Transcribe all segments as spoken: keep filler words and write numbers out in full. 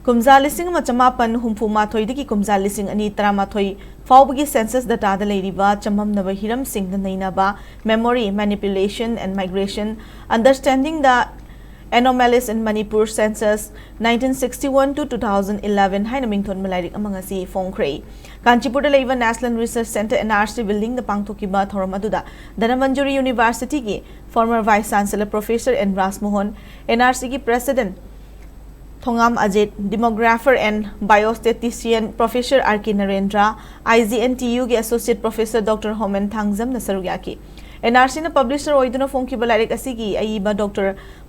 ꯀꯨꯝꯖꯥ ꯂꯤꯁꯤꯡ ꯑꯃ ꯆꯃꯥꯄꯟ ꯍꯨꯝꯐꯨ ꯃꯥꯊꯣꯏꯗꯒꯤ ꯀꯨꯝꯖꯥ ꯂꯤꯁꯤꯡ ꯑꯅꯤ ꯇꯔꯥꯃꯥꯊꯣꯏ ꯐꯥꯎꯕꯒꯤ census dataꯗ ꯂꯩꯔꯤꯕ ꯆꯃꯝꯅꯕ ꯍꯤꯔꯝꯁꯤꯡꯗ ꯅꯩꯅꯕ, memory, manipulation and migration, understanding the anomalies in Manipur census nineteen sixty-one to two thousand eleven ꯍꯥꯏꯅ ꯃꯤꯡꯊꯣꯟꯕ ꯂꯥꯏꯔꯤꯛ ꯑꯃ ꯉꯁꯤ ꯐꯣꯡꯈ꯭ꯔꯦ꯫ ꯀꯥꯟꯆꯤꯄꯨꯔꯗ ꯂꯩꯕ National Research Centre, NRC buildingꯗ ꯄꯥꯡꯊꯣꯛꯈꯤꯕ ꯊꯧꯔꯝ ꯑꯗꯨꯗ Dhanamanjuri Universityꯒꯤ former Vice Chancellor Professor N ꯔꯥꯖꯃꯣꯍꯟ, NRCꯒꯤ President Thongam Ajit, demographer and biostatistician Professor R K Narendra, IGNTUꯒꯤ Associate Professor Doctor ꯍꯣꯃꯦꯟ ꯊꯥꯡꯖꯝꯅ ꯁꯔꯨꯛ ꯌꯥꯈꯤ꯫ NRCꯅ publisher ꯑꯣꯏꯗꯨꯅ ꯐꯣꯡꯈꯤꯕ ꯂꯥꯏꯔꯤꯛ ꯑꯁꯤꯒꯤ ꯑꯏꯕ Doctor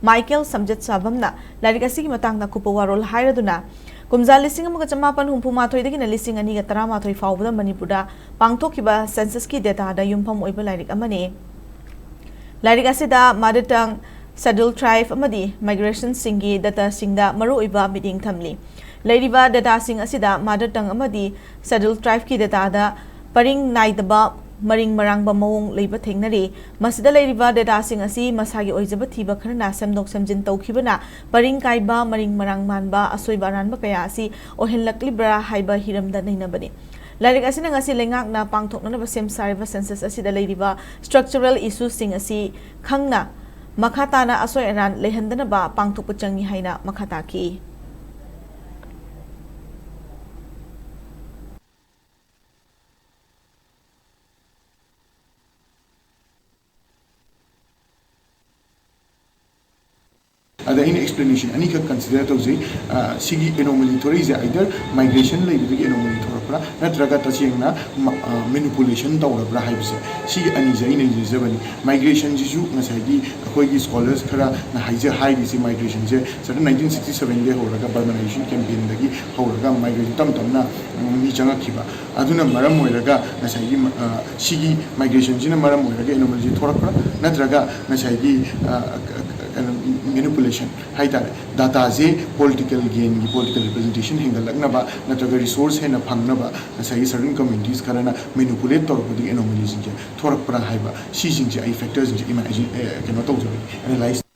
ꯃꯥꯏꯀꯦꯜ ꯁꯝꯖꯦꯠꯁꯥꯕꯝꯅ ꯂꯥꯏꯔꯤꯛ ꯑꯁꯤꯒꯤ ꯃꯇꯥꯡꯗ ꯑꯀꯨꯞꯄ ꯋꯥꯔꯣꯜ ꯍꯥꯏꯔꯗꯨꯅ, ꯀꯨꯝꯖꯥ ꯂꯤꯁꯤꯡ ꯑꯃꯒ ꯆꯃꯥꯄꯟ ꯍꯨꯝꯐꯨ ꯃꯥꯊꯣꯏꯗꯒꯤꯅ ꯂꯤꯁꯤꯡ ꯑꯅꯤꯒ ꯇꯔꯥꯃꯥꯊꯣꯏ ꯐꯥꯎꯕꯗ ꯃꯅꯤꯄꯨꯔꯗ ꯄꯥꯡꯊꯣꯛꯈꯤꯕ censusꯀꯤ dataꯗ ꯌꯨꯝꯐꯝ ꯑꯣꯏꯕ ꯂꯥꯏꯔꯤꯛ ꯑꯃꯅꯤ꯫ ꯂꯥꯏꯔꯤꯛ ꯑꯁꯤꯗ mother tongue, scheduled tribe ꯑꯃꯗꯤ migrationꯁꯤꯡꯒꯤ dataꯁꯤꯡꯗ ꯃꯔꯨꯑꯣꯏꯕ ꯃꯤꯠꯌꯦꯡ ꯊꯝꯂꯤ꯫ ꯂꯩꯔꯤꯕ dataꯁꯤꯡ ꯑꯁꯤꯗ mother tongue ꯑꯃꯗꯤ scheduled tribeꯀꯤ dataꯗ ꯄꯔꯤꯡ ꯅꯥꯏꯗꯕ, ꯃꯔꯤꯡ ꯃꯔꯥꯡꯕ ꯃꯑꯣꯡ ꯂꯩꯕ ꯊꯦꯡꯅꯔꯤ꯫ ꯃꯁꯤꯗ ꯂꯩꯔꯤꯕ dataꯁꯤꯡ ꯑꯁꯤ ꯃꯁꯥꯒꯤ ꯑꯣꯏꯖꯕ ꯊꯤꯕ ꯈꯔꯅ ꯁꯦꯝꯗꯣꯛ ꯁꯦꯝꯖꯤꯟ ꯇꯧꯈꯤꯕꯅ ꯄꯔꯤꯡ ꯀꯥꯏꯕ, ꯃꯔꯤꯡ ꯃꯔꯥꯡ ꯃꯥꯟꯕ, ꯑꯁꯣꯏꯕ ꯑꯔꯥꯟꯕ ꯀꯌꯥ ꯑꯁꯤ ꯑꯣꯏꯍꯜꯂꯛꯂꯤꯕ꯭ꯔꯥ ꯍꯥꯏꯕ ꯍꯤꯔꯝꯗ ꯅꯩꯅꯕꯅꯤ꯫ ꯂꯥꯏꯔꯤꯛ ꯑꯁꯤꯅ ꯉꯁꯤ ꯂꯩꯉꯥꯛꯅ ꯄꯥꯡꯊꯣꯛꯅꯅꯕ ꯁꯦꯝ ꯁꯥꯔꯤꯕ census ꯑꯁꯤꯗ ꯂꯩꯔꯤꯕ structural issueꯁꯤꯡ ꯑꯁꯤ ꯈꯪꯅ ꯃꯈꯥ ꯇꯥꯅ ꯑꯁꯣꯏ ꯑꯔꯥꯟ ꯂꯩꯍꯟꯗꯅꯕ ꯄꯥꯡꯊꯣꯛꯄ ꯆꯪꯏ ꯍꯥꯏꯅ ꯃꯈꯥ ꯇꯥꯈꯤ꯫ ꯑꯗ ꯑꯩꯅ explanation ꯑꯅꯤꯈꯛ consider ꯇꯧꯖꯩ꯫ ꯑ, ꯁꯤꯒꯤ anomaly ꯊꯣꯔꯛꯏꯁꯦ either migration ꯂꯩꯕꯗꯒꯤ anomaly ꯊꯣꯔꯛꯄ꯭ꯔꯥ, ꯅꯠꯇ꯭ꯔꯒ ꯇꯁꯦꯡꯅ ꯃ-, ꯑ, manipulation ꯇꯧꯔꯕ꯭ꯔꯥ ꯍꯥꯏꯕꯁꯦ, ꯁꯤꯒꯤ ꯑꯅꯤꯁꯦ ꯑꯩꯅ ꯌꯦꯡꯖꯕꯅꯤ꯫ Migrationꯁꯤꯁꯨ ꯉꯁꯥꯏꯒꯤ ꯑꯩꯈꯣꯏꯒꯤ scholars ꯈꯔꯅ ꯍꯥꯏꯖ-, ꯍꯥꯏꯔꯤꯁꯦ migrationꯁꯦ ꯁꯗꯟ nineteen sixty sevenꯗꯒꯤ ꯍꯧꯔꯒ Burmanization campaignꯗꯒꯤ ꯍꯧꯔꯒ migration ꯇꯞ ꯇꯞꯅ, ꯎꯝ, ꯃꯤ ꯆꯪꯉꯛꯈꯤꯕ꯫ ꯑꯗꯨꯅ ꯃꯔꯝ ꯑꯣꯏꯔꯒ ꯉꯁꯥꯏꯒꯤ, ꯑ, ꯁꯤꯒꯤ migrationꯁꯤꯅ ꯃꯔꯝ ꯑꯣꯏꯔꯒ anomalyꯁꯤ ꯊꯣꯔꯛꯄ꯭ꯔꯥ, ꯅꯠꯇ꯭ꯔꯒ ꯉꯁꯥꯏꯒꯤ, ꯑ, ꯀ-, ꯀ-, ꯀꯩꯅꯣ, manipulation ꯍꯥꯏꯇꯥꯔꯦ, dataꯁꯦ political gainꯒꯤ, political representation ꯍꯦꯟꯒꯠꯂꯛꯅꯕ ꯅꯠꯇ꯭ꯔꯒ resource ꯍꯦꯟꯅ ꯐꯪꯅꯕ ꯉꯁꯥꯏꯒꯤ certain communities ꯈꯔꯅ manipulate ꯇꯧꯔꯛꯄꯗꯒꯤ anomalyꯁꯤꯡꯁꯦ ꯊꯣꯔꯛꯄ꯭ꯔꯥ ꯍꯥꯏꯕ, ꯁꯤꯁꯤꯡꯁꯦ ꯑꯩ factorꯁꯤꯡꯁꯦ imagine, ꯑꯦ, ꯀꯩꯅꯣ ꯇꯧꯖꯕꯅꯤ, analyse